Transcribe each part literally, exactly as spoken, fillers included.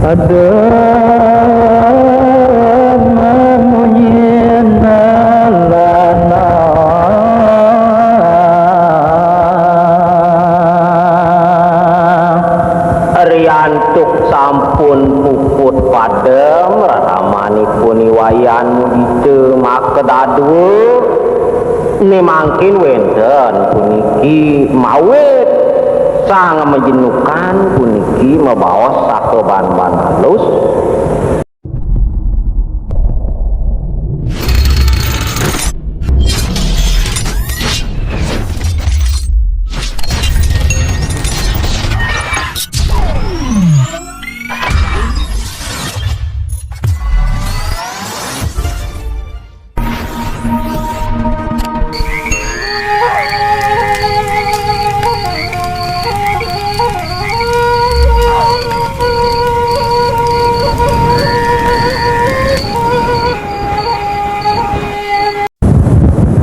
Ada mamunyin lana. Riantuk sampun puput padem, ramanipun I Wayan Mudita makadadua, né mangkin wénten puniki mawit sang majenukan puniki mabaos sakeban-ban alus.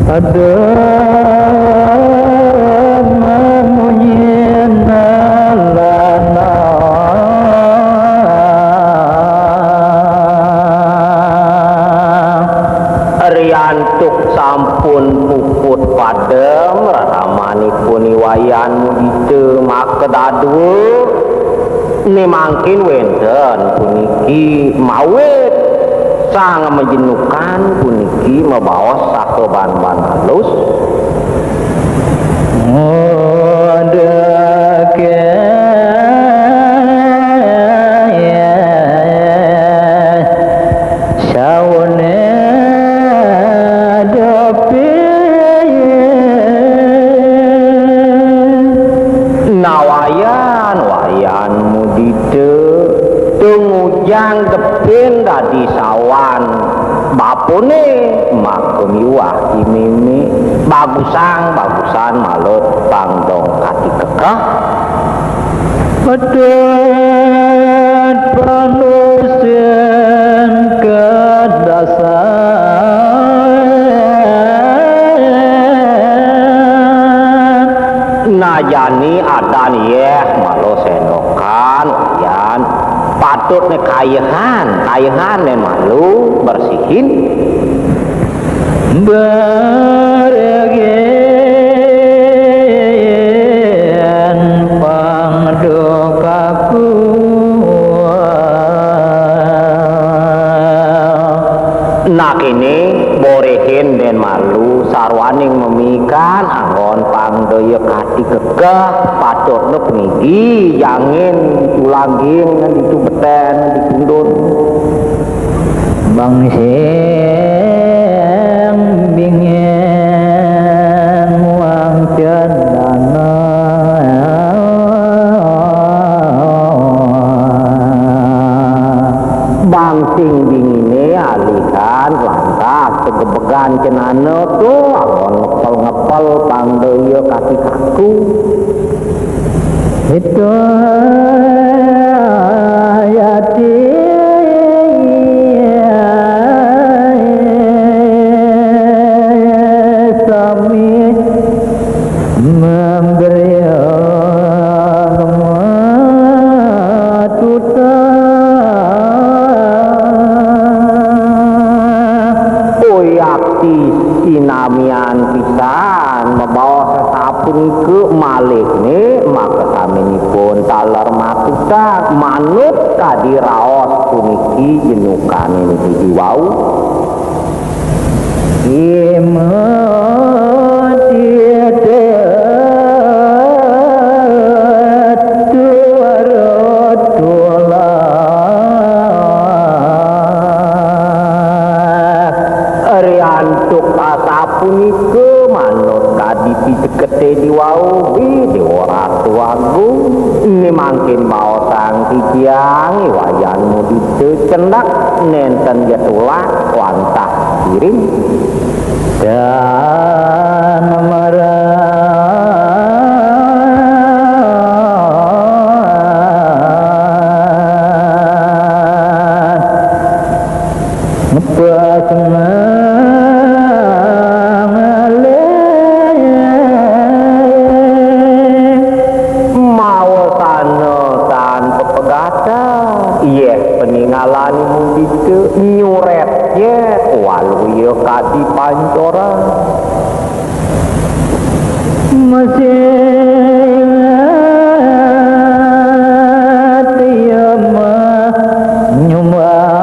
Ada mamunyin lana. Riantuk sampun puput padem, ramanipun I Wayan Mudita makadadua, né mangkin wénten puniki mawit sang majenukan puniki mabaos sakeban-ban alus. Mudake saune depi. Nah, Wayan, Wayan Mudita, tungujang depin dadi sawan bapuné, maka miwah I Mémé, bagusang, bagusan malut pangdong kati kekeh. Pedot panusin kedasan. Nah, jani adan yéh malu sendokan, Wayan. Patut né kayehan, kayehan né malu bersihin. Bergen pangdukaku. Nah, kéné boréhin dén malu sarwaning mamikan anggon pangdaya kati kekeh, patutna pangigi jangin tulaging ditu betén dipundun. Bang sing bingin muang cendana. Bang sing binginé alihan lantas tegebegan cenana tuh anggon ngepel-ngepel pangdaya kati kaku. Itu ayati sami memberi matuta. Uyakti sinamian pisan mabaos sapunika malihné maka saminipun taler matuta manut kadi raos puniki jenukané niki diwau. Imut Riantuk asapunika manut kadi piteketé diwau, Déwa Ratu Agung, né mangkin baosang titiang I Wayan Mudita cendak nénten getulak wantah kiring. Dan meran ngepes ngalih. Maosana tan pepegata Yéh, paningalan mudita nyurét yéh, waluya kadi pancoran. Masih tiama nyumbah.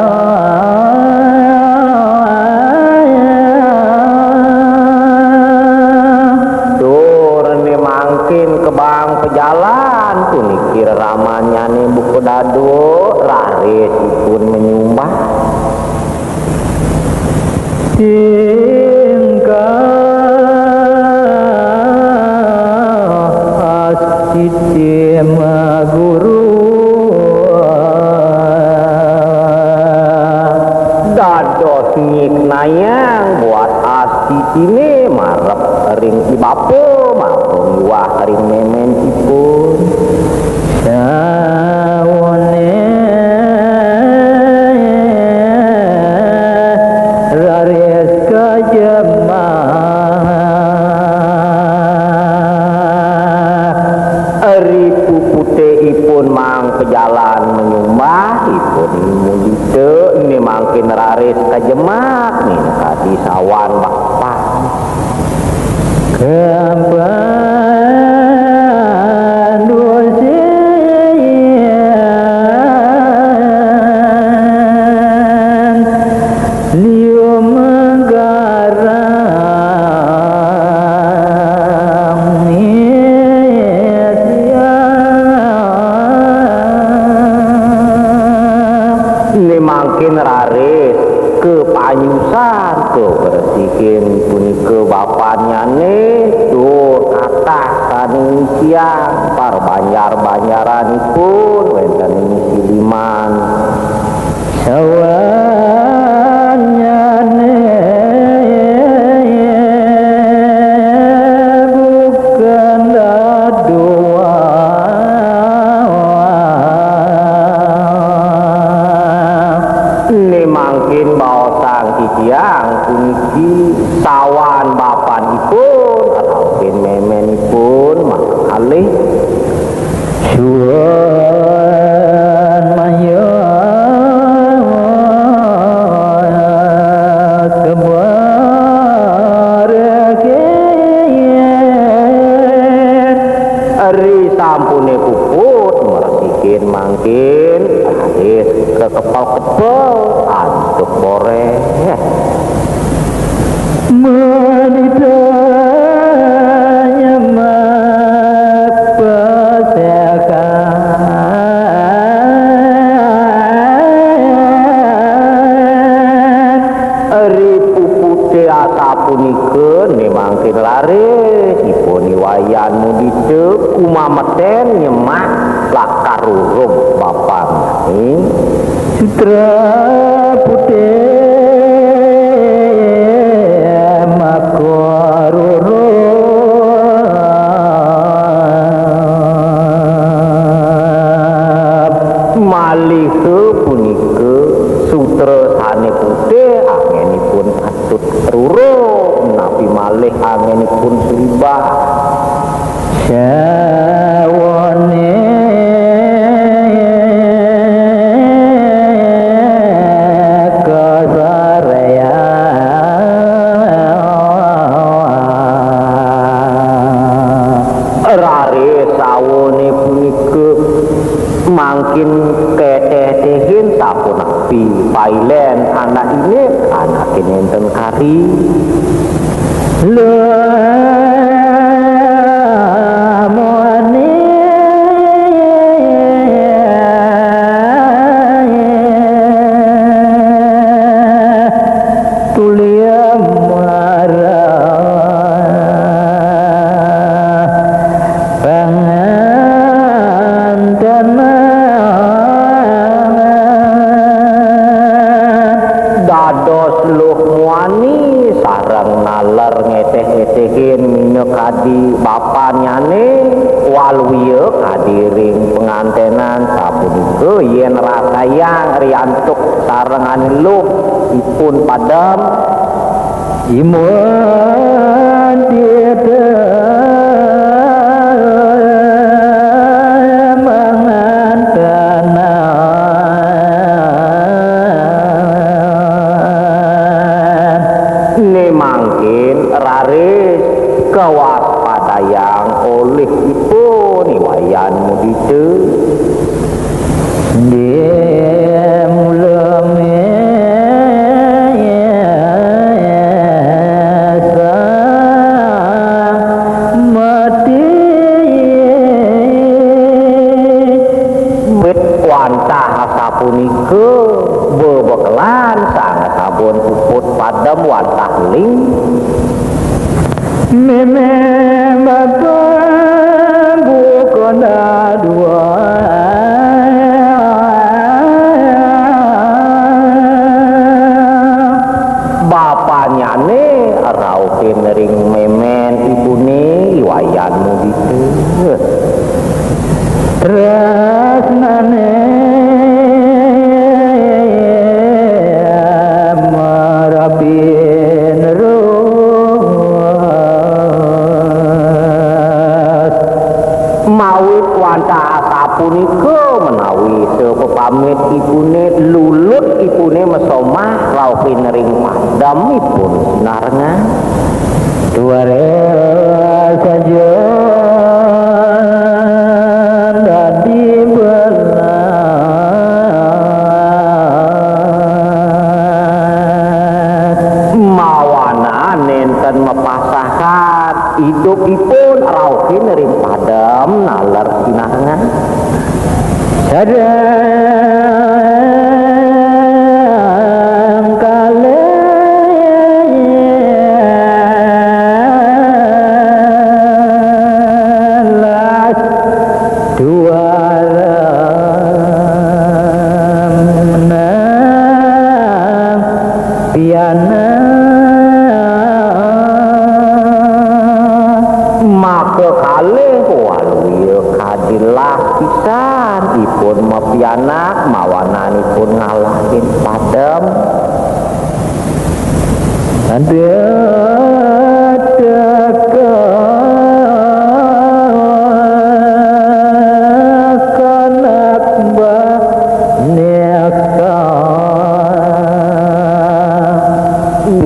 Tur né mangkin kebang pajalan, puniki reramannyané buka dadua, raris ipun manyumbah. Tingkah astiti maguru. Dados nyiknayang buat astitiné marep ring i bapa, matur miwah ring mémén ipun. Sawané raris kajemak. Ri puputé ipun mang pajalan manyumbah, ipun mudita né mangkin raris kajemak, minakadi sawan bapan. Kapan dusian liu menggarang misian. Né mangkin raris kapanyusan, kabresihin punika bapannyané, tur katah sané ngisiang, parbanjar-banjaranipun wénten ngisi liman. Sawannyané bukan dadua. Né mangkin baosang titiang puniki sawan bapanipun, ataukin méménipun, makakalih. Suan maya kebargin. Ri sampuné puput, mresihin mangkin, raris kakepel-kepel, antuk boréh. Manitanya mapasekan. Ri puputé asapunika né mangkin raris ipun iwayan mudita kumametén nyemak lakar rurub bapanné. Sutra putih makororo. Malih punika sutra sané putih, anggénipun patut rurub, napi malih anggénipun sulibah. Sawané kasaréan. Raris sawané punika mangkin ketéh-téhin sapunapi pailén anak indik, anaké nénten kari. Lamun tulia marah pangantenan. Dados luh muani sareng naler ngetéh-ngetéhin minakadi bapannyané, waluya kadi ring pangantenan, sapunika yén rasayang riantuk sareng ané luh ipun padem. Imun titah mangantenan. Wantah asapunika bebekelan sang sampun puput padem wantah ling. Mémén bapa buka dadua. Bapanyané rauhin ring mémén ibuné I Wayan Mudita. Tresnané marapin ruas. Mawit wantah asapunika menawi sapapamit ipuné lulut ipuné masomah rauhin ring padem ipun sinarengan. Tuara saja dadi belas. Mawanan nénten mapasahan idupipun rauhin ring padem naler sinarengan. Sareng kalih las tuara menang pianak. Maka kalih waluya kadi las pisan ipun mapianak mawanan ipun ngalahin padem. Ada teka kanak baneka.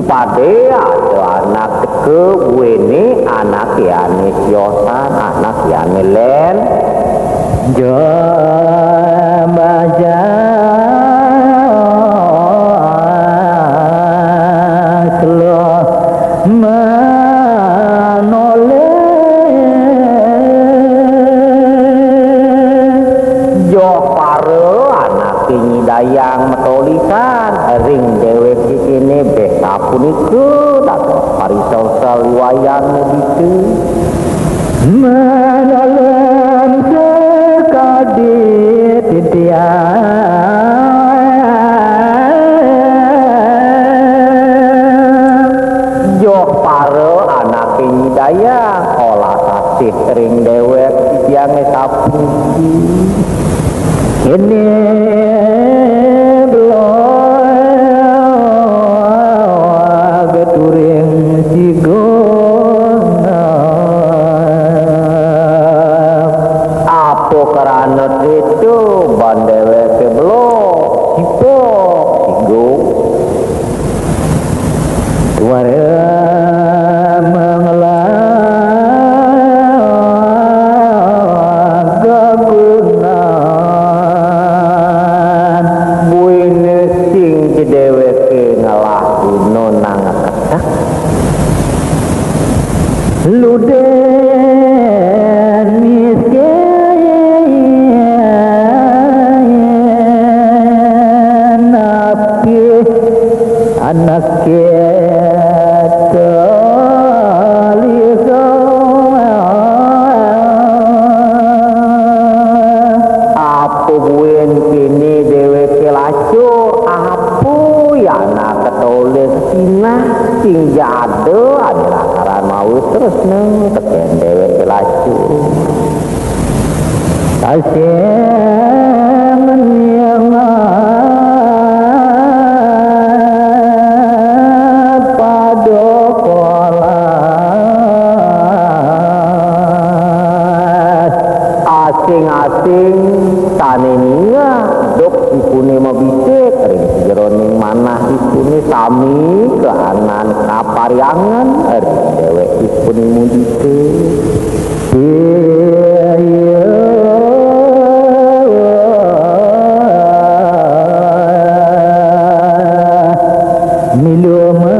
Padé ada anak teka buéné anaké ané siosan, anaké ané lén. Jam baja keluh manoleh. Joh para anaké nyidayang matolisan ring déwék kéné béh sapunika dados parisorsal I Wayan Mudita. Manalem sakadi titiang. Joh para anaké nyidayang olah asih ring déwék titiangé sapuniki. Ini belog turing sigona. Apa krana itu ban déwéké belog, sipok, sigo. Tuara manglah gagunan. Buina sing déwéké ngelah guna nang ketek. Ludén miskin napi anaké tolisa. Apa buin kéné déwéké lacur, apa ya anak ketolih sinah sing jada ané lakaran mawi tresna tekén déwéké lacur. Tasih menyang pada kolas. Asing-asing sané ningeh duk ipuné mabisik ring sajeroning manah ipuné sami kaanan kaparyangan ring déwék ipuné mudita. Iya. Milu mangalih.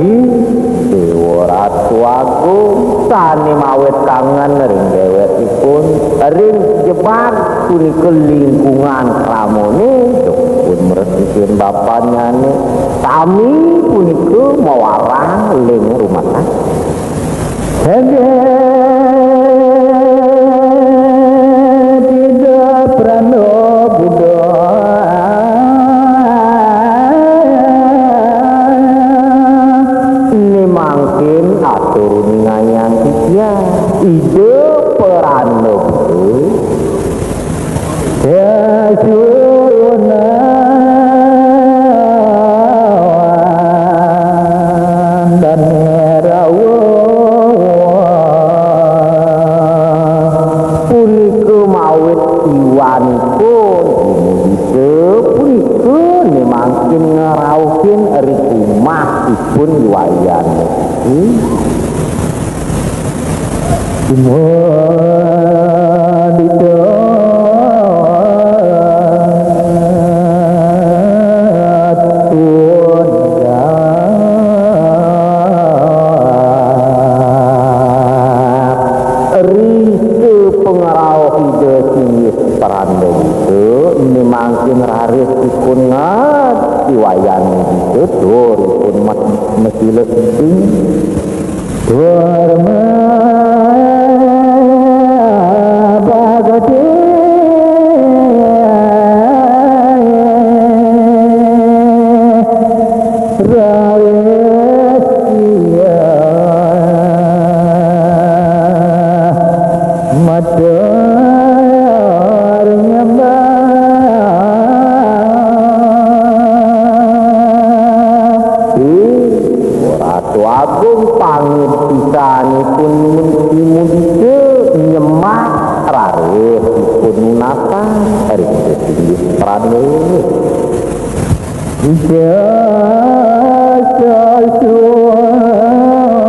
Ih, Déwa Ratu Agung, sané mawit Angen ring déwékipun, ring jebag punika lingkungan kramane, duk pun mresihin bapannyané, sami punika mawarang ling rumah tangga. Saget Ida Pranda Buddha. Né mangkin atur uningayang titiang Ida Pranda Buddha. Sasunan dané rawuh. Punika mawit iwanipun jumudita punika né mangkin ngrauhin ring umahipun I Wayan Musti. Jumudita tunggak. Rika pangrauh Ida Singgih Pranda Buddha, né mangkin raris ipun ngat I Wayan Musti, duripun mat-, masila sing. Durma bagati rawis iya matur nyembah. Ih, Ratu Agung, pangid pisanipun mudita nyembah raris ipun nunasan ring Singgih Pranda.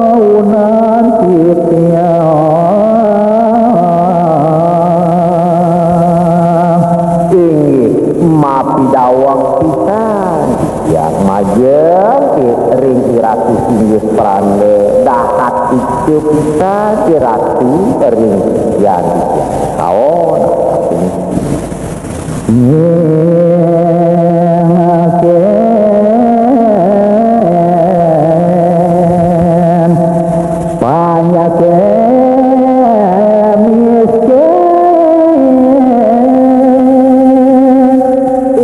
Sasuhunan titiang. Inggih, mapidaweg pisan titiang majeng ring I Ratu Singgih Pranda, dahat ica pisan I Ratu ring titiang, titiang kaon. Nyingaken panyakit miskin.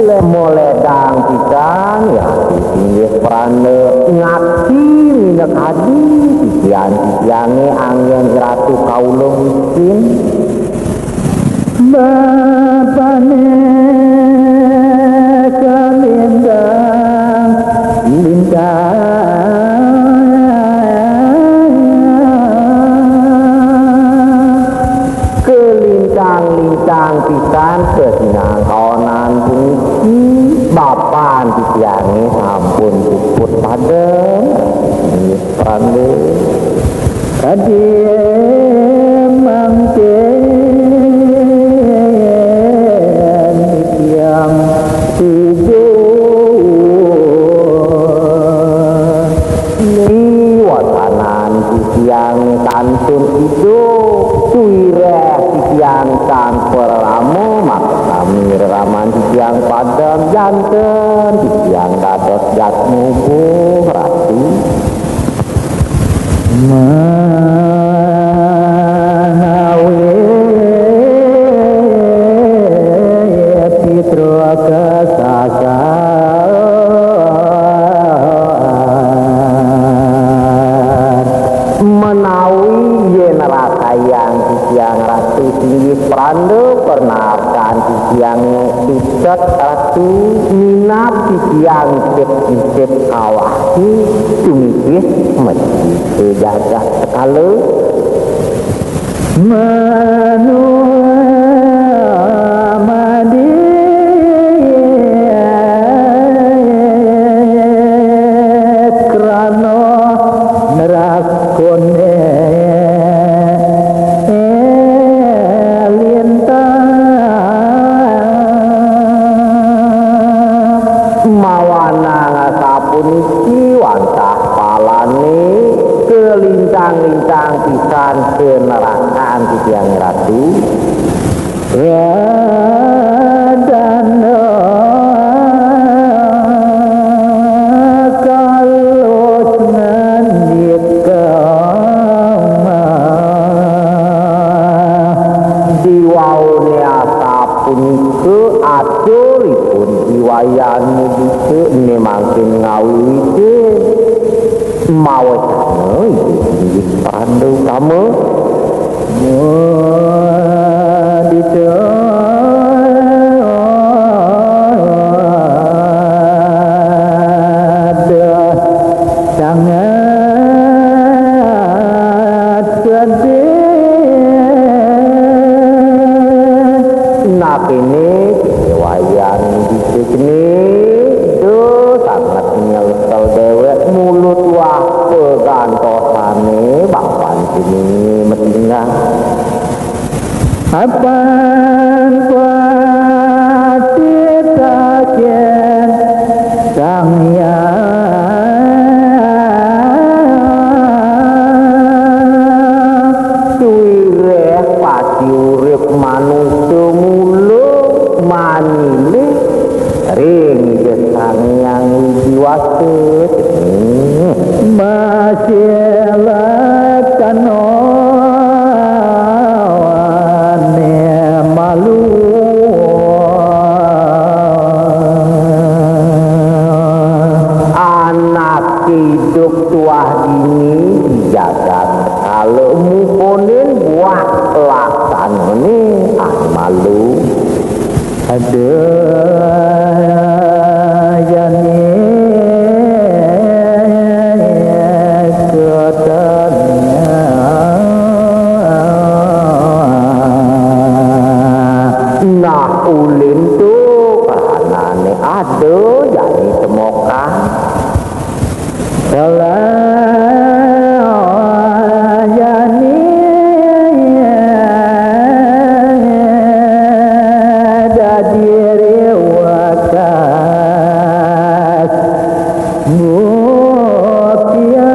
Lemoledang pisan, ya, Singgih Pranda ngakti minakadi titiang-titiangé anggén Ratu kaula miskin. Bapané kalintang, lintang. Kalintang-lintang pisan kasinangkaonan puniki, bapan titiangé sampun puput padem. Pranda. Kadi mangkin titiang idup. Liwatanan titiang kantun idup, suwiréh titiang tan parama, makasami reraman titiang padem, janten titiang dados jatmubuh, Ratu. Manawi Pitruk kasasar. Menawi yén rakayang titiang Ratu Singgih Pranda, panarkan titiang sutet Ratu, minab titiang sip-sip kawasi tumigis mesti jagat sekala. Manu madit krana nerakoné lintang. Mawanang sapuniki wantah palané kalintang-lintang pisan ka neraka. Titiang Ratu. Radana kalus ngandika mah. Diwaune asapunika aturipun I Wayan Mudita ne mangkin ngawiwitin mawecana Ida Inggih Pandautama. Mudita sangat sedih. Nah, kene, kene Wayan Mudita kene, duh, sanget nyelsel dewek mulut wah pegantosane bapan kene matinggal. Apan patitaken Sang Hyang Suwireh pati urip manusa mula manilih ring Ida Sang Hyang Widi Wasa. Masih lakana wane malu. Anak idup tuah dini di jagat kala muponin buah laksanane ane malu. Ada jani katanya. Nah, ulin tu karanane ada jani temokan. Salah jani dadi riwakas. Mutia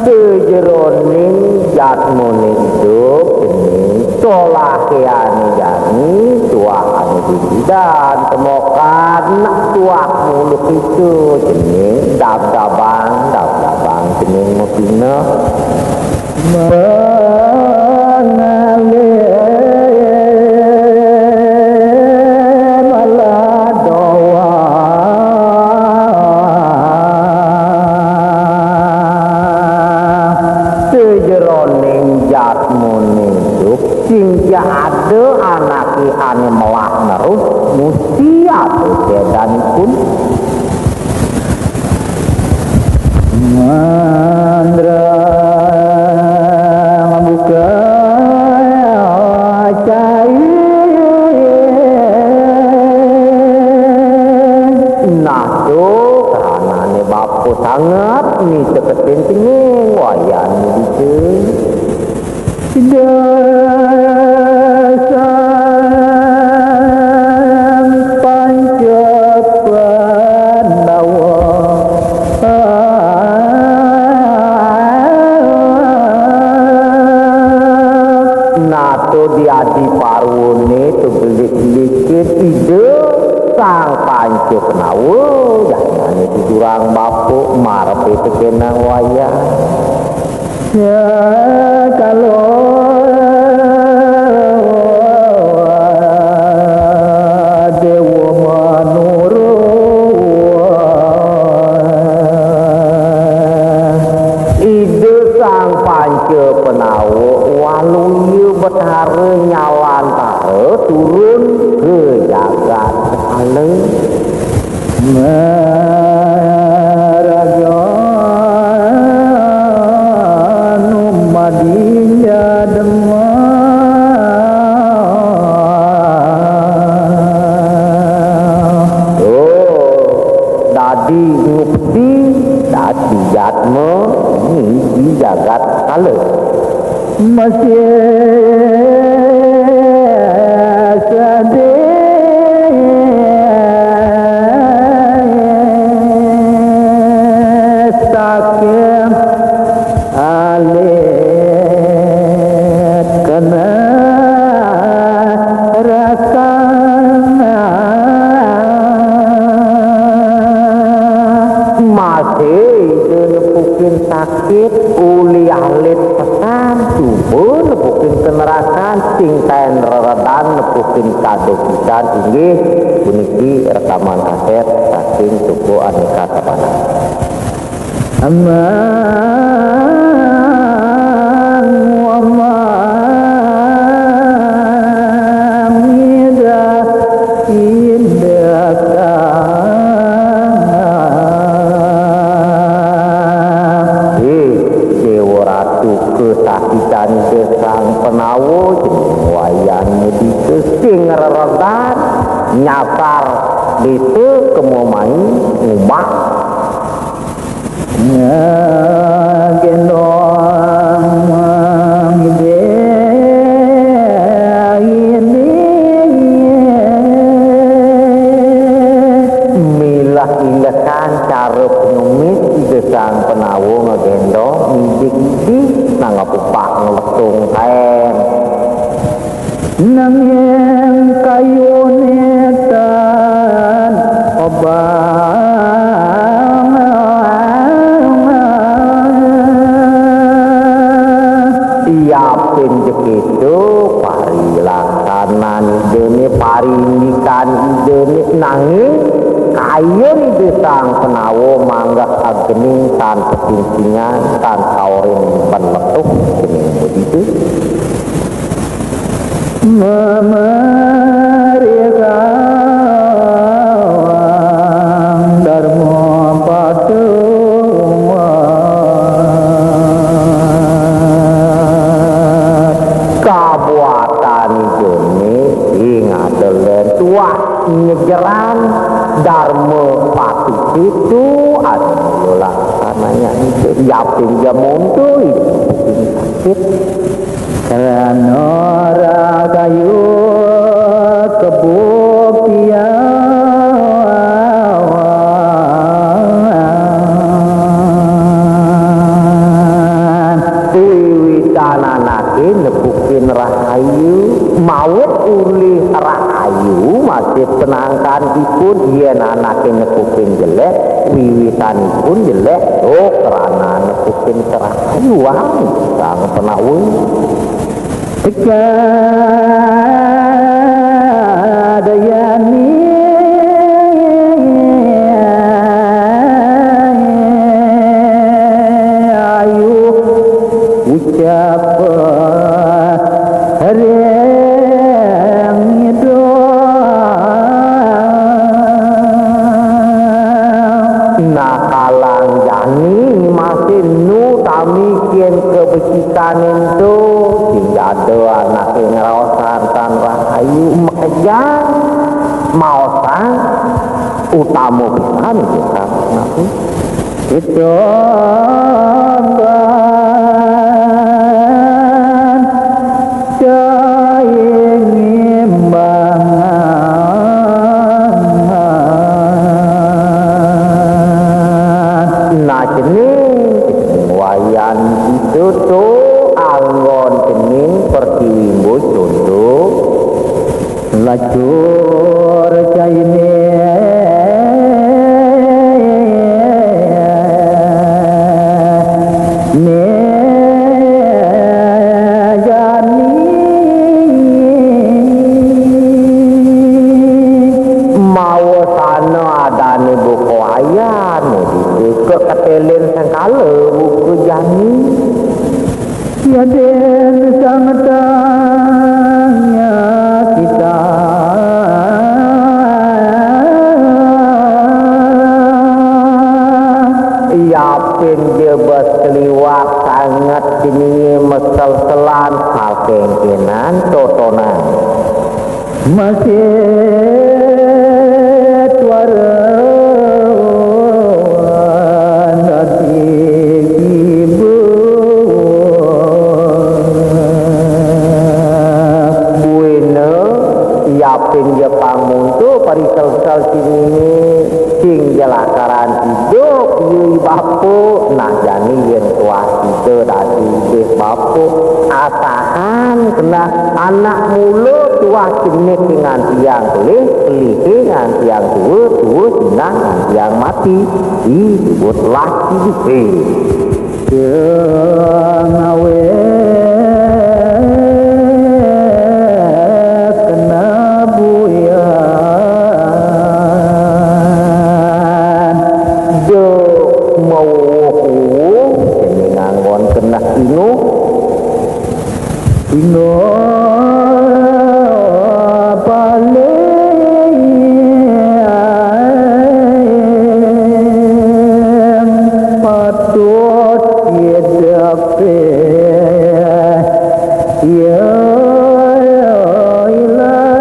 sajeroning jatmane idup, geni tolahane jani tuah ane dididan temokan tuah muluk itu, geni dab-dabang, dab-dabang geni mapineh. Mangalih maladoa. Sajeroning jatmane idup, sing ja ada anake ane melah nerus, musti ada sedanipun. Mandra buka cai. Nah, to, karanane bapa sanget niteketin kenging Wayan Mudita. Ida Sang Panca Pandawa. Nato di adi parwane to gelik-gelikin Ida Sang Panca Pandawa, jadmane tuturang bapa marepe tekenang Wayan. Ya, kalo Dewa Manurung. Ida Sang Panca Pandawa waluya betara nyalantara turun ke jagat kala. Maraga anu madinja demah. Oh, dadi ngupti, dadi jatma, di jagat kala. Masih sedih, sakit Alit kena rasana. Masih ida nepukin sakit, uli alit pesan, cuba nepukin kenerasan, sing taén reredan nepukin kada pisan, inggih puniki rekaman kasét saking toko Aneka Sabana. Amang, amang, ida, ida, kang. Eh, Déwa Ratu kesakitan Ida Sang Panawa, jeneng wayan mudika sing reredan nyasar désa kema mai ngumah. Ngegendong ide, ide. Milah-ilahan cara pengemis Ida Sang Panawa ngegendong, midik-midik, nang apupak ngeletung kain. Nanging kayuné tan obang. Yapin ja kéto, parilaksanané Idané, parindikan Idané, nanging kayun Ida Sang Panawa manggah agening tan patingtingan, tan kauring ban letuh, agening begitu. Mamarikawang Darma Patuwat. Kabuatan Idané ing adelén tuah nyejeran Darma Patuwat itu anu mula laksananya Ida. Yapin ja monto Ida ing sakit. Krana rahayu kabuktian. Wiwitan anaké nepukin rahayu, mawit uli rahayu masih penangkanipun, yén anaké nepukin jelék, wiwitanipun jelék, oh, krana nepukin kerahayuan Sang Panawa. Kecadayani ayu ucap ring Ida. Nah, kalang jani masih nu tamikin kabecikan ento, sing ada anaké ngraosan tan rahayu makejang maosan utama pisan itu kan. Napi? Itu kan. Caing imbangan. Nah, cening, cening wayan itu tuh anggon cening pertiwi mbo contoh. Lacur cainé né jani. Mawasana adané buka wayan, dibuka ketelin sengkala buka jani. Yadin sangetang nyakitang. Yapin jebas keliwat sanget kini mesel-selan, sakengkenan totonan. Masih tuara dadi kiba. Buina yapin ja pang monto parisel-sel sininé, sing ja lakaran idup yui bapa, nah jani Yén tuah sida dadi idih bapa, asahan genah anak mula tuah jenik ngantiang kelih, kelihe ngantiang tua, tua sinah ngantiang mati. Di duwut laki dupe. Sing awet kena buyan. Duh, mawuh-wuh, kene nganggon keneh inu. Inu paling patut didepe. Ya, ya, ilah.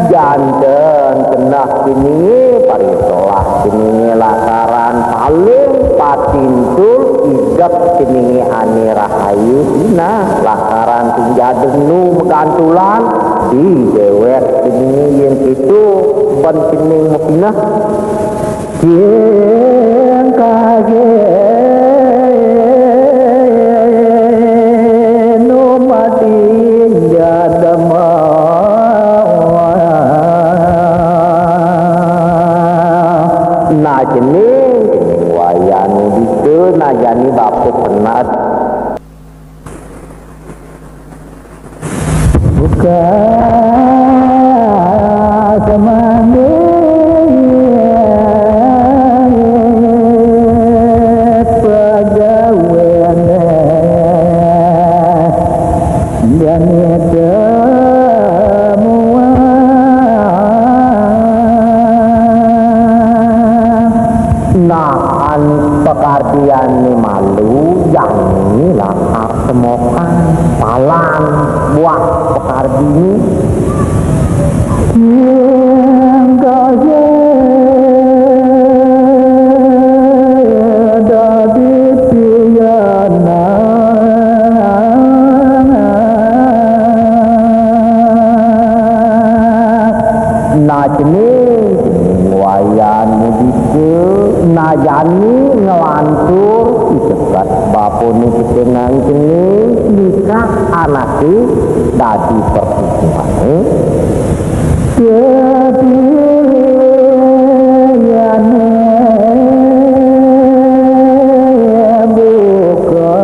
Janten keneh keninge, paritelah keninge lakaran paling patintul idep keninge ane rahayu, nah, lakaran sing jadenu magantulan di dewek keninge yen keto ben kening mapineh. Sing kage no mati jadama. Nah, jening, jening wayan bisa najani bapa penat. Buka semande pegawene jani temuan. Nah, an pekardiane malu, jani lakar semokan palan buah pekardine. Tingkah ye dadi pianak. Nah, cening, cening wayan mudika, nah jani nglantur pitekat bapane ketenang cening, nikah anake dadi perpupuhane. Dadi yane buka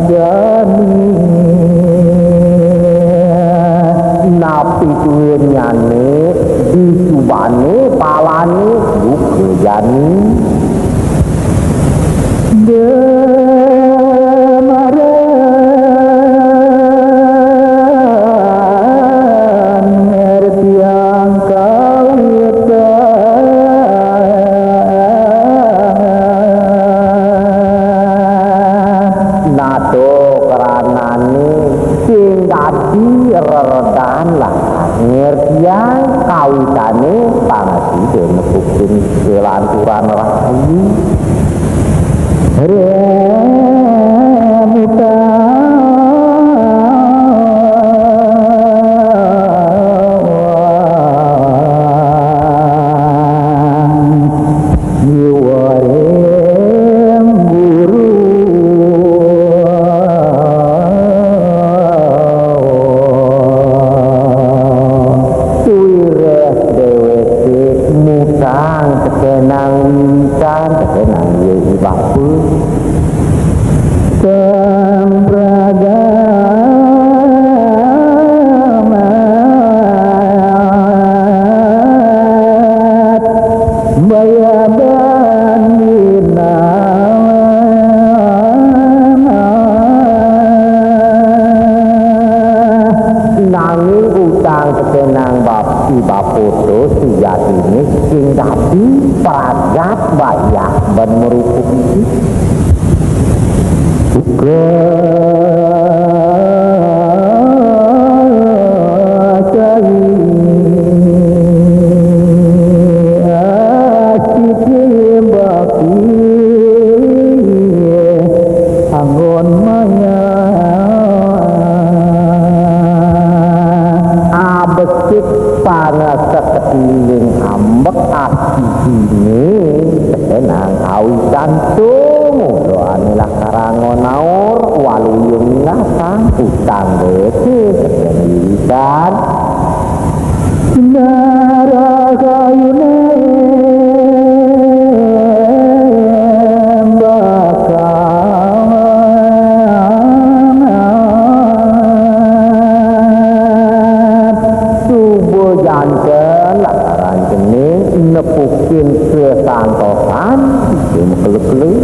jani. Napi tuinnyane disubane palane buka jani. Demaran ngertiang kawitang. Nato kranane sing dadi reredan lah ngertiang kawitane pangati dene kukin kelanturan rahayu. Remutan Iwaring guru. Tuwireh dheweke mutang tekenang wiwitan, tekenang iya i bapa. Sempragamat bayaban dina. Nanging utang tekenang bap-, i bapa to sujatine sing dadi pragat bayah ben marupa iki. Uga cai asiti bakti anggon maya. Abesik pangasekti Ing ambek asine tekenang kawitan tumula ane lakar angon aur, waluyung ngatang utang dese teken wiwitan. Darah kayune bakal suba janten lakaran cening nepukin kesantosan, itu mekele-kele.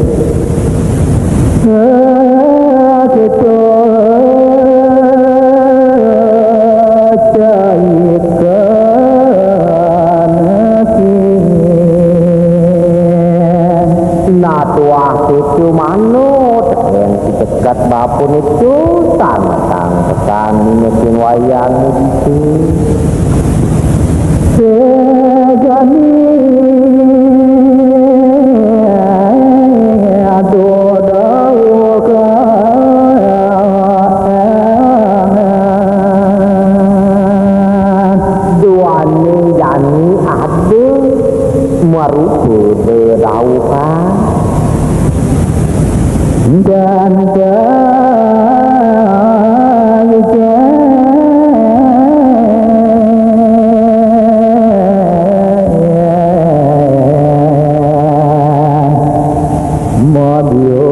Sakit caikan. Nah, tuah itu manut, yang si dekat bapun itu tang-tang pesan minusin wayang itu. Segani aduh dauh. Duane jani ade marupa dedauhan. Dan kawitan madya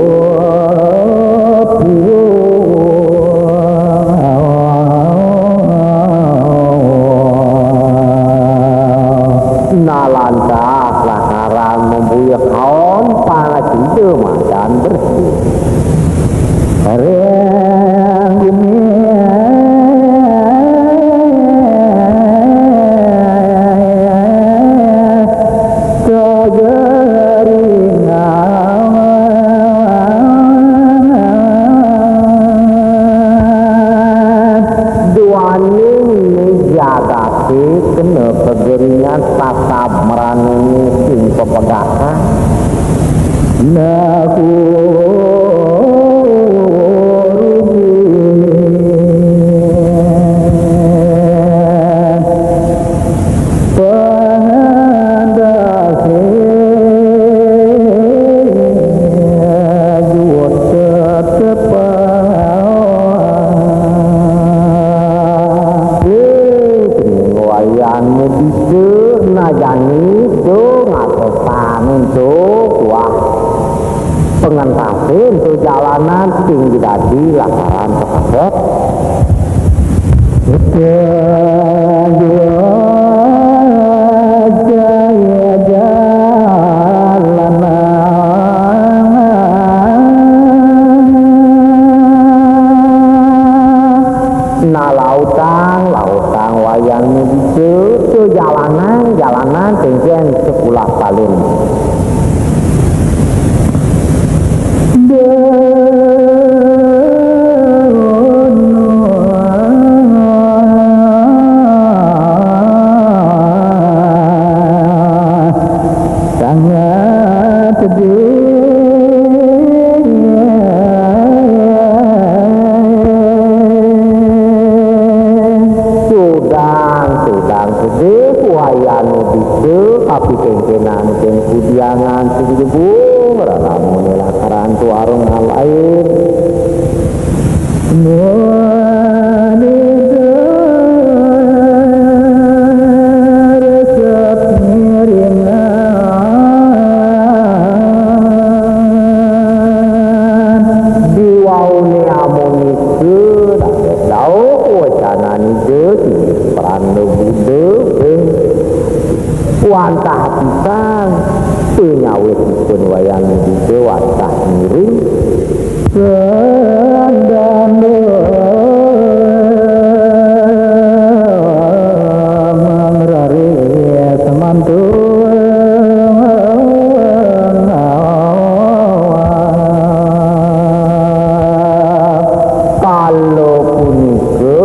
puwung. Nalantas lakaran mambuyek kaon pangacida madan bersih. Ring gumi kageringan. Duaning jagate kena kageringan, sasab mranene sing pepegakan. Naku rugi pangandase juwet tetepan. Wayan mudika najani do ngato panen do kuah pengentasin tu jalanan sing dadi lakaran tepaset. Nah, lautang, lautang wayang mudika, jalanan, jalanan, cengcen sekolah salin. Sangat sedih. Sudang, sudang sedih, wayang mudika, kapitengkenan keng kudiangan sing jebung, ralamune lakaran tuarung ngalain. Manida resep ngiringan. Diwaune amunika, dados dauh wacananida, inggih pranda Buddha, eh, wantah pisan, panyawitipun wayang Buddha wantah ngiring. Sandanda mangrari semantu. Kala punika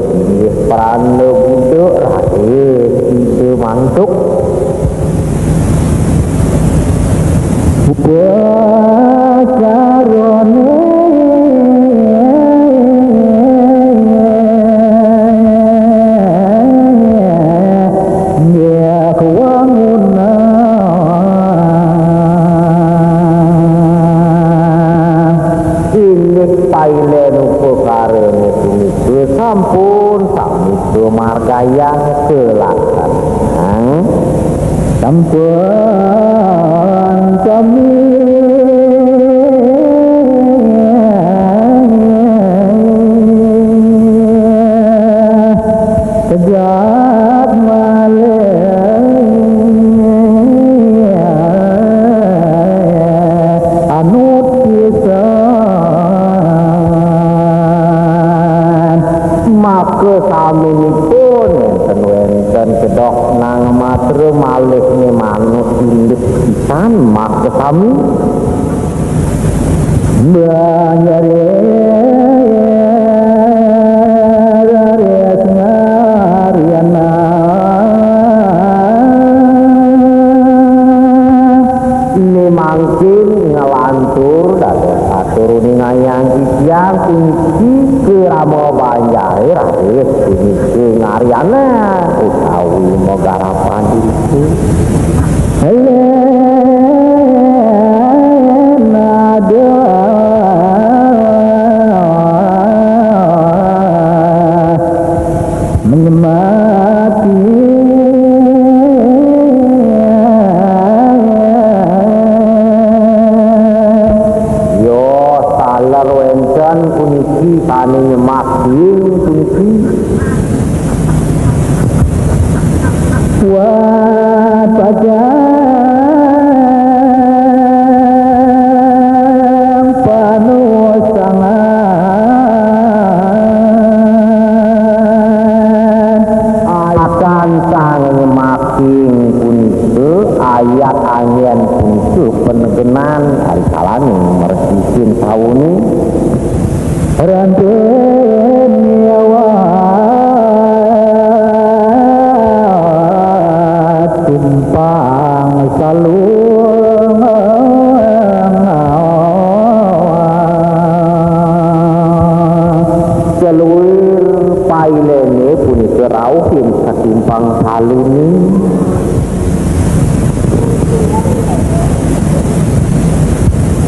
inggih pranda Buddha raris sida mantuk. Upacarane Sampun sami kejap malih anut pisan. Maka saminipun wénten-wénten kedok nang matra malih manut indik pisan, maka sami. Banjare raris ngariana. Ini mangkin nglantur dados atur uningayang titiang puniki krama banjare raris puniki ngariana utawi magarapan diri. Helen ada menyemati. Yo, taler wénten puniki sané nyemak puniki. Wah, pajang panusangan. Akan sang nyemaking punika ayat anggén punika penegenan ari kalaning mresisin sauni. Ranten nyawa timpang salung. Saluir pailéné punika rauhin satimpang saluni.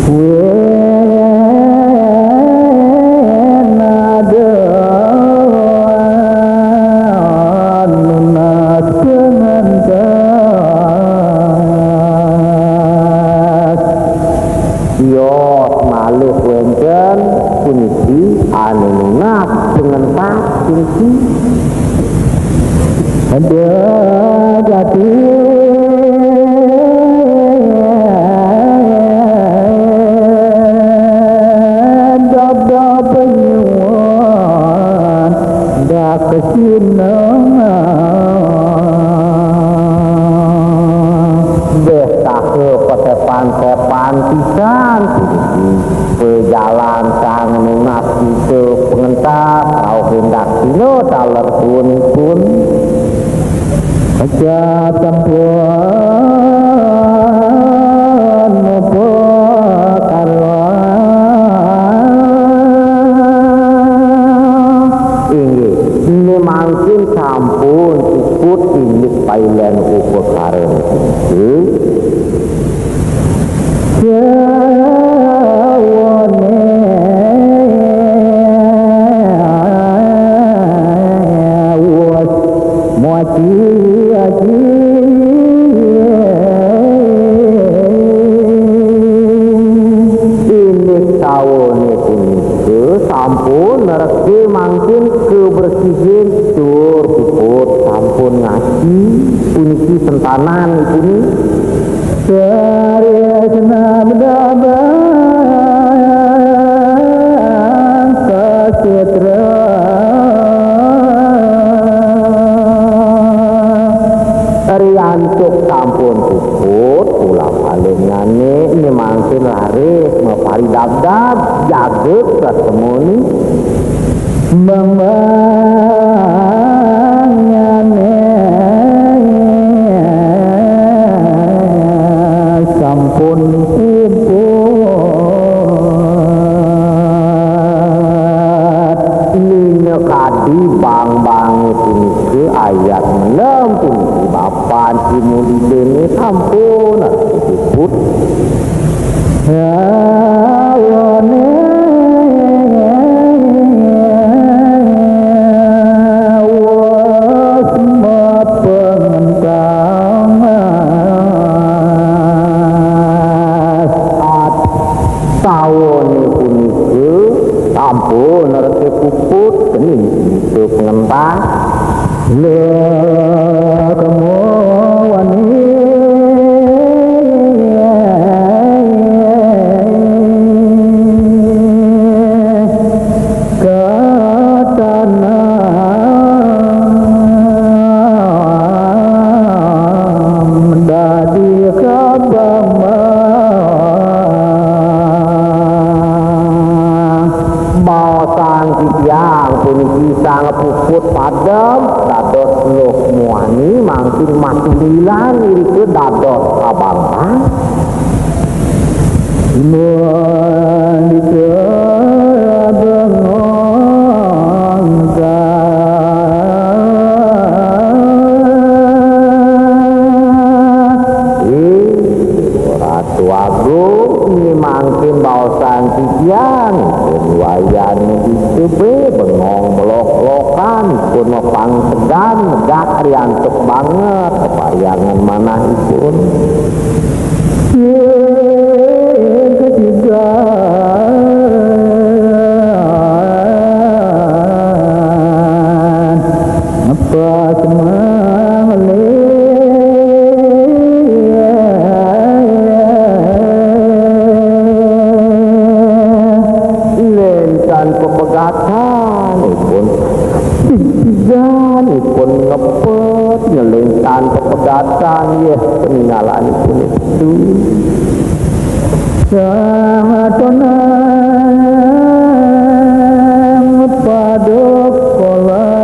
Wénten ada nunas pengentas. Tios malih wénten puniki anu nunas pengentas puniki. Ada jati dada penyuwun dak kesinengan. Béh saha pasepan-sepan pisan puniki. Pejalan sang nunas kita pengentas rauh hendak dina taler pun. Aja sampun upakara. Inggih, ini mangkin sampun puput indik pailén upakara niki. Sawane wus muaji aji. Indik sawane punika sampun nerke mangkin kebersihin tur puput sampun ngaji puniki sentanan ipun. Tresna bedabang ka sutra. Riantuk sampun puput, ulah palingane nyemangkin laris maparidabdab, jaget satemuni. Mangmangane sampun puput. Lina kadi bang-bange punika ayat enem puniki bapan simulidene sampun puput. Hawane wus mapengentang. Lha kemu wani katanam dadi kabambang. Baosang titiang puniki sang puput padem dados luh muani mangkin matunggilan irika dados kabambang. Mendika bengong. Ih, Ratu Agung, inggih mangkin baosang titiang, ipun Wayan Mudita bengong melok-lokan, ipun mapangsegan, megak riantuk banget, kaparyangan manahipun. Sing ketiga ngepes manglih. Lentan pepegatan ipun, pikiran ipun ngepet, ngelentan pepegatan, yeh, peninggalan ipun itu. Sang tonang paduka kolas.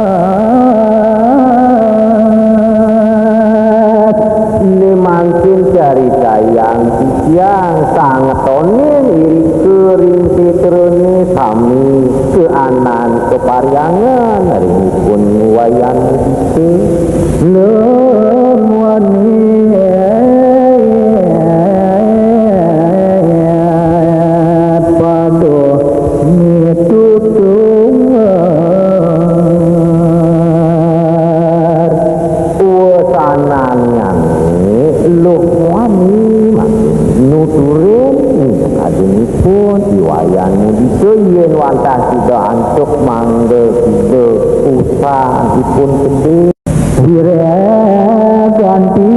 Inggih mangkin caritayang titiang sang tonin irika ring setrane sami kaanan kaparyangan ring ipun Wayan Mudita. Lem wani paduh mitutur. Wesanannyane luh wani mangkin nuturin nika kadinipun I Wayan Mudita yen wantah sida antuk mangda sida usahipun gedhe. Wiréh ganti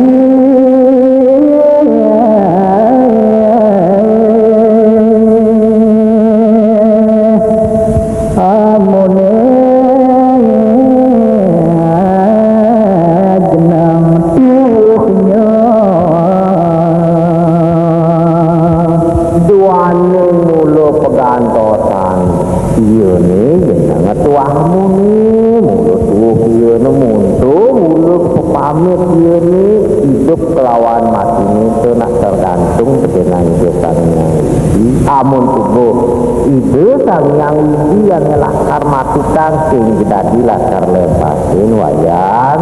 amoné jeneng tuuhnya. Duaning mula pegantosan iyané jeneng tuah muné, mula tuuh iyané muntung, mula pepamit iyané idup kelawan matiné, to nak tergantung tekenan Ida Sang Hyang Widi. Amun tubuh Ida Sang Hyang Widi yang lakar matutang sing dadi lakar lepasin Wayan.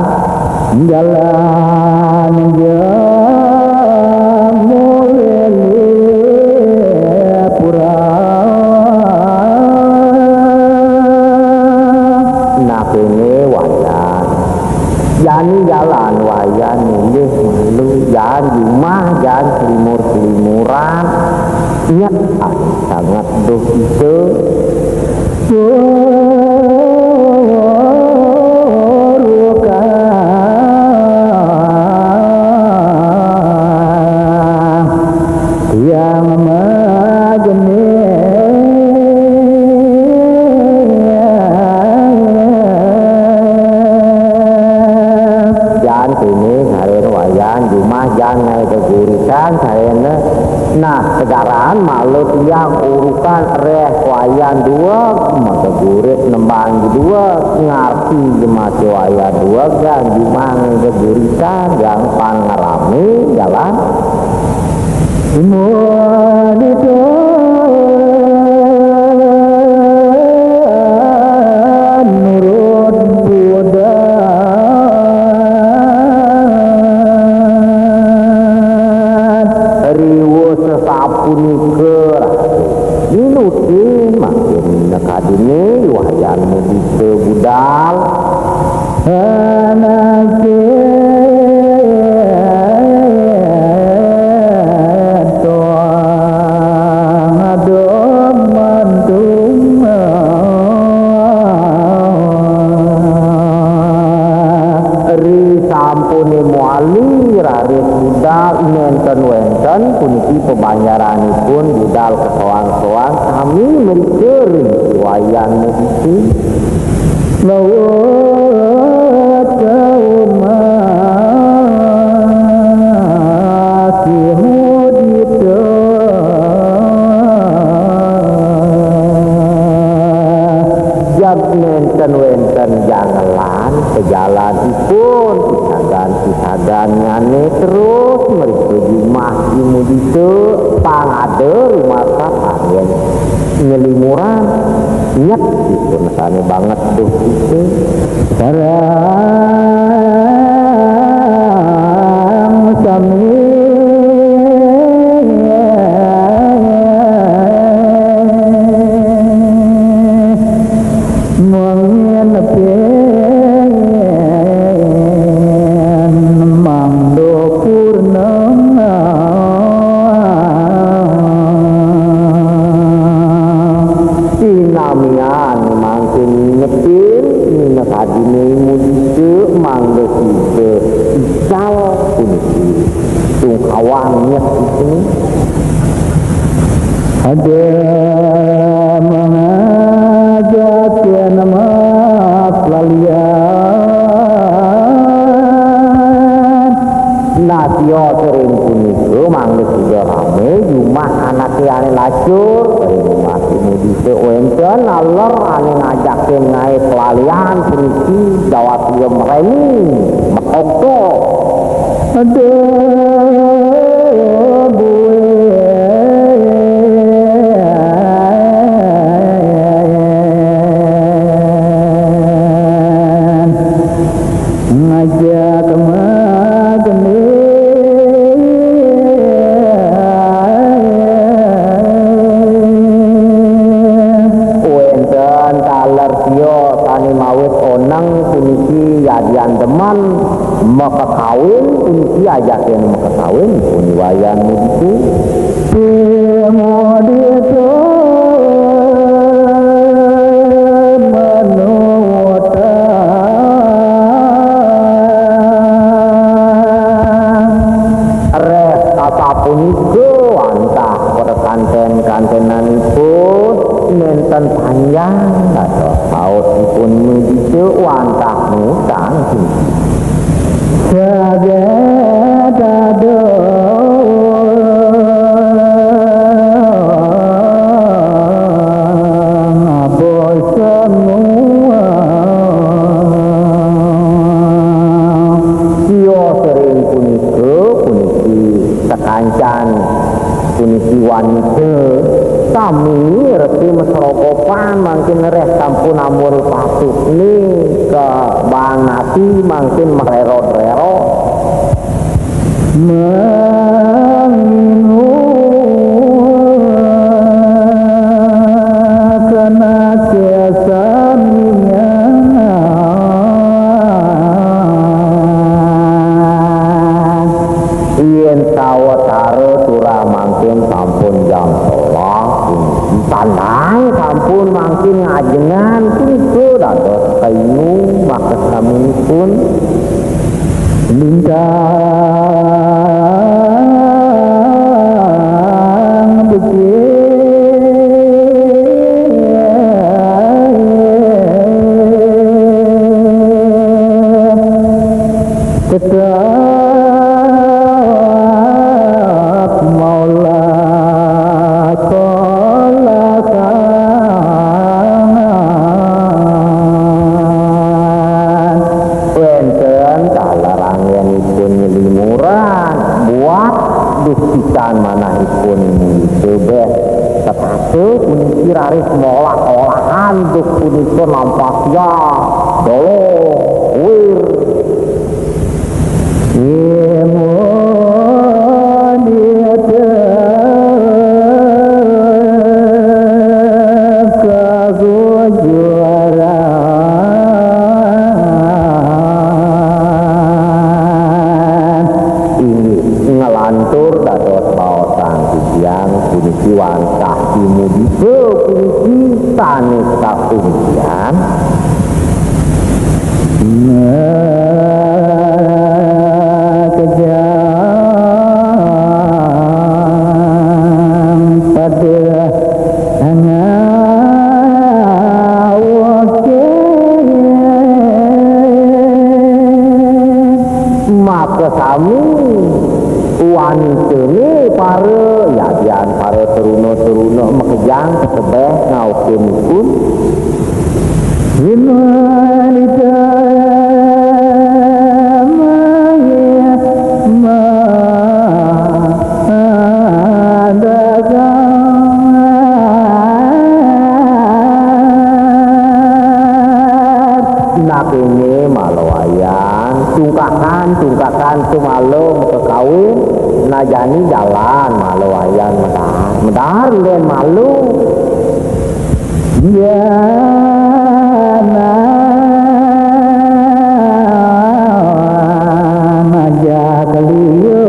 Jalan jamu lele pura. Nah, kéné Wayan. Jani jalan Wayan milih malu, jan jumah, jan selimur-selimuran. Nyet ati sanget duh kita. Purukang tiang majenih. Jan kéné sareng Wayan jumah jan ngaé geguritan sareng. Nah, tegaran malu tiang urukan réh Wayan dueg, magegurit nembang dueg, ngarti jemate Wayan dueg, jan jumah ngaé geguritan, jan pan ngarami jalan. Mun itu nurut budak. Riweuh sasapunika, Ratu. Ninutin mangkin nekadine Wayan Mudita budal. Anake to ngadu mantu. Budal nénten wénten puniki pabanjaranipun budal kasoang-soang sami mrika ring Wayan Mudita. Laut ka umah si Mudita. Jag nénten wénten jangelan, pajalanipun pisagan-pisagan nyané terus mrika jumah I Mudita, pang ada rumasa anggén nyelimuran, nyet ipun sané banget duh kita. Sareng sami mangin pin mangda purnama. Sinamian mangkin nginepin, nginep adina I Mudita mangda sida ical puniki. Sungkawang nyet puniki. Ada mangajakin maplalian. Nah, sia ring punika mangda sida ramé jumah anaké ané lacur, ring jumah I Mudita wénten taler ané ngajakin ngaé plalian puniki jawat ia mremi, makokto. Aduh, buin. Ngajak mageni. Wénten taler sia sané mawit oneng puniki yadian demen makakawin puniki ajakin makakawin pun Wayan Mudita. Timudita manutang. Réh sasapunika wantah perkantén-kanténanipun nénten panjang dados sautipun Mudita wantah ngutang. Saget dados bosen muang. Sia sering punika, puniki sakancan, puniki wanita sami reti masrogopan mangkin réh sampun amur patutné ka bang nasi mangkin marérot-rérot. Manginu kana kesamian. Yén sawetara turah mangkin sampun jam sebelas, tandang sampun mangkin ngajengan punika dados kainu maka saminipun lintang becik. Tetap maulah kolakan. Wénten taler anggénipun nyelimuran, buat dustikan manahipun, tebeh setata puniki raris molah-olahan duh punika nampasya dolo wir. Yemudita kagujuran. Inggih, nglantur dados baosan titiang puniki wantah timudita puniki sané kaundian. Nah, kejam. Wanitané para yadian para teruna-teruna makejang kasebeh ngaukin ipun. Vimanita maya mandagang. Nah, kéné malawayan, tungkakan, tungkakan tu malu makakawin, nah jani jalan malawayan medar, medar lén malu. Jana majak liu.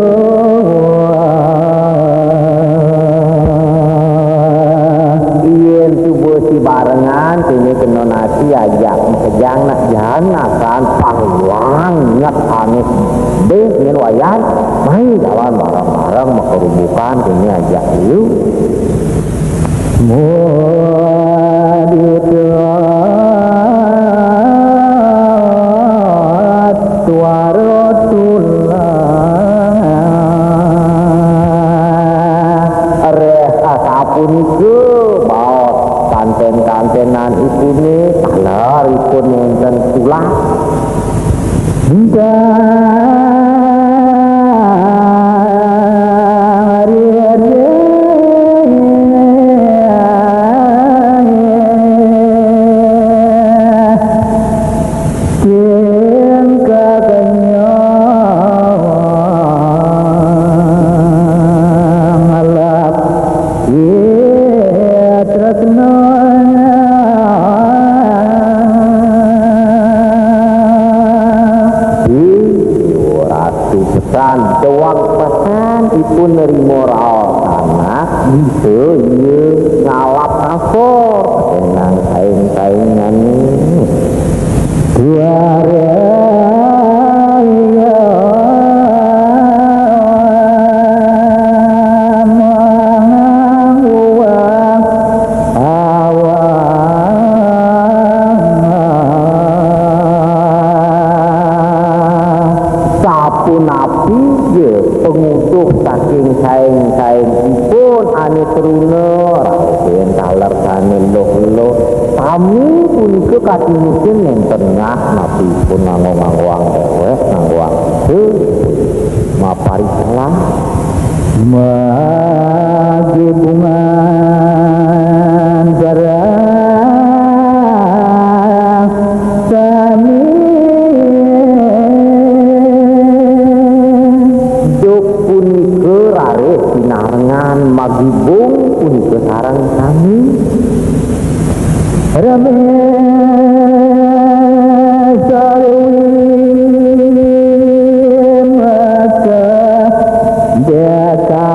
Yén suba sibarengan, kéné kena nasi ajak makejang nak jalan asan pangluang nyet ané deh nyén wayan, mai jalan bareng-bareng makerubukan, kéné ajak liu. Mudita tuara tulang. Réh sapunika baos kanten-kantenan ipuné, taler ipun nénten tulang. Sing kakenyang alap tresna. Ih, ratu pesan, dewek pesan ipun nerima raos anak, bisa iya ngalap asor, tenang saing-saingan. Suara iya mangguang awang. Sapunapi ya panguduh saking saing-saing ipun ane truna, raos yen taler sane luh-luh. Sami punika katindusan nenten ngah napi ipun nganggo-nganggoang dewek, nganggoang ipun. Maparikala. Magi bungan sareng sami. Duk punika raris pinarengan magibung punika sareng sami. Rame sarwi maka deka.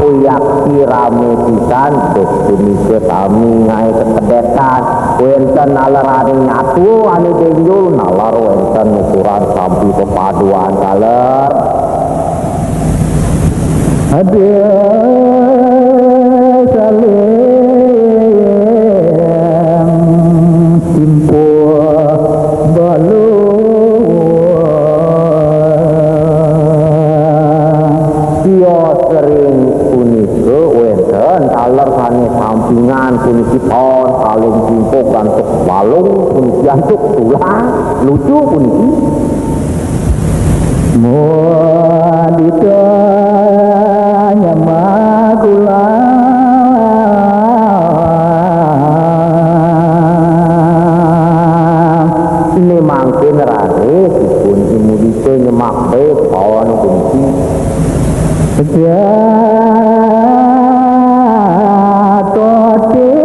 Uyakti rame pisan, duk punika sami ngae kekedetan. Wenten naler ane nyatu, ane benjol, naler wenten ukuran sampi pepaduan taler. Ada saling timpuh balu. Tios ring punika wenten taler sane sampingan puniki taun saling timpuk antuk balung puniki antuk tulang lucu puniki. Mudita nyama kula. Ini mangkin raris ipun I Mudita nyemak bes pawan kunci. Jatuh timban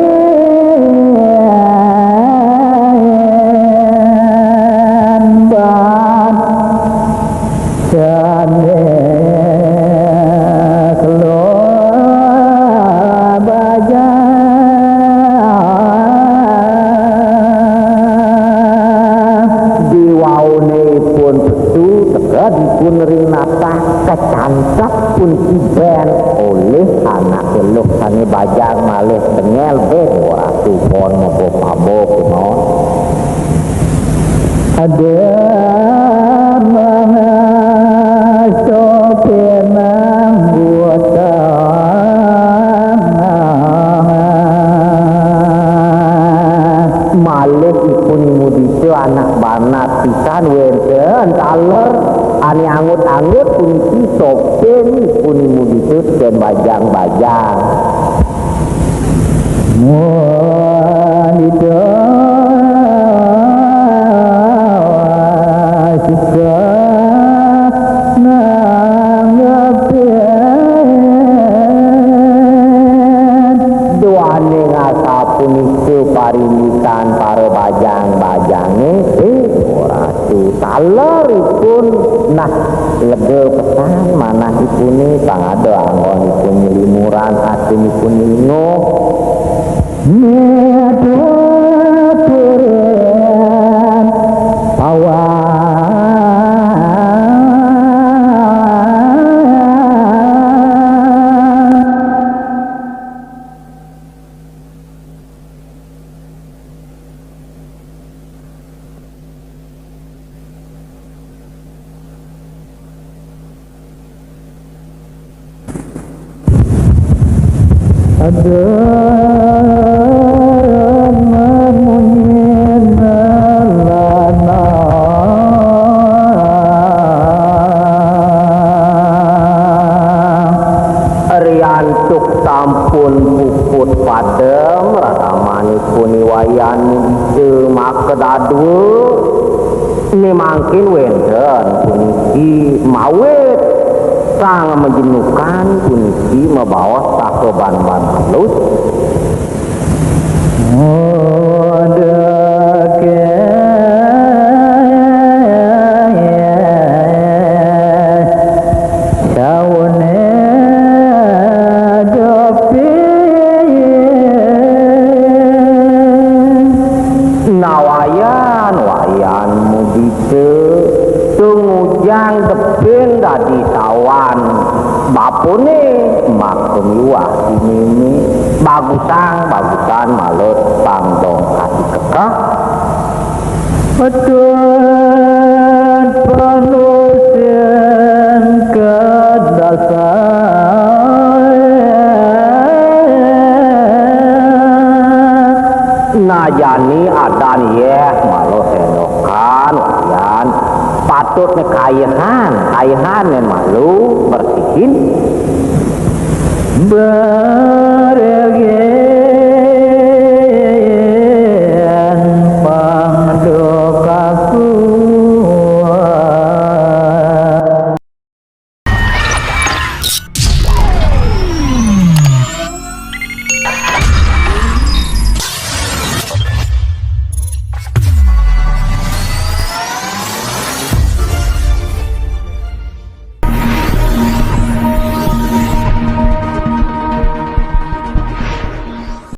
sane. Luh sané bajang malih tengel, béh, ora supon mabok-mabok, no. Ada mangasa penang buatan. Malih ipun I Mudita anak banat pisan, wénten taler ané angut-angut puniki sopin ipun I Mudita tekén bajang-bajang. Mudita wasika nanggepin. Duaning asapunika parindikan para bajang-bajangé, eh, ora taler ipun. Nah, lega pesan manah ipuné, pang ada anggon ipun nyelimuran, atin ipun linguh. Nyedot purun pawan. Ada mamunyi lanang. Riantuk sampun puput padem, ratamanipun I Wayan Mudita makadadua, né mangkin wénten puniki mawit sang majenukan puniki mabaos sakeban-ban alus. Mudeke saune depi. Nah, Wayan, Wayan Mudita, tungujang depin dadi sawan bapune, maka miwah inine bagusang, bagusan malut pang dong ati kekeh. Petun panusin kedasa. Nah, jani adan yeh malu sendokan, Wayan. Patutne kaihan, kaihan men malu bersihin.